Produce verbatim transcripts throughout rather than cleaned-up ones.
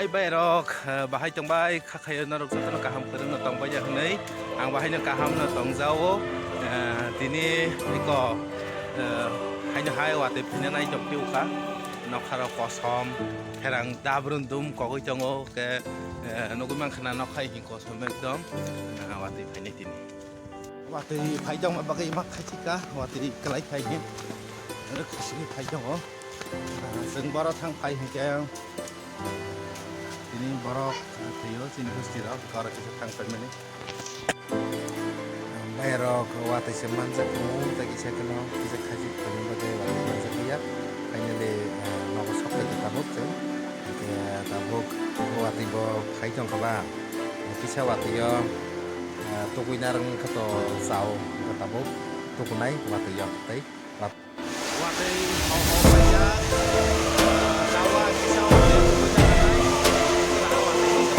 Bairok, eh, bahai tongbai, kha khayo norok jotono kaham kwrwngno tongbai ya hwnwi, ang bahaino kahamno tongjao. Eh, tini iko, eh, haino hai watwi phina nai tongtwi ukha. Nokharok kosom, pherang dabrun dum kogwi tongo, ke, eh, nugwi mankha na nokha hing kosom ekdom, eh, watwi phainai tini. Watwi phai tongma bagwi ma khaisika, watwi kwlai khai hwn. Oro khaisini phai tongo. Ah, chwng boro thang phai hwnkhe, tini borok thwio, chini bwstirok, borok kisa thang phaimani. Bairok watwi se manjak tongo, tei kisa kheno kisa khaisik phaimani bagwi watwi manjak ya. Finally, ah, nogo sok phai tabuk chwng. Hwnkhe tabuk watwi bo phai tongkha ba. Kisa watwi o, ah, tugwi narwk wngkha to chao, wngkha tabuk tukunai watwi o tei wat-, watwi hok hok paijak, ah, chao kisa watwi tugwi narwk nai.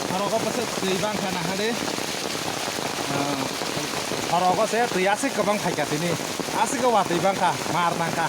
Khorogo bwswk twi bangkha nahadi. Ah, khorogo se twi aswk kwbang phaikha tini. Aswk watwi bangkha, mar nangkha.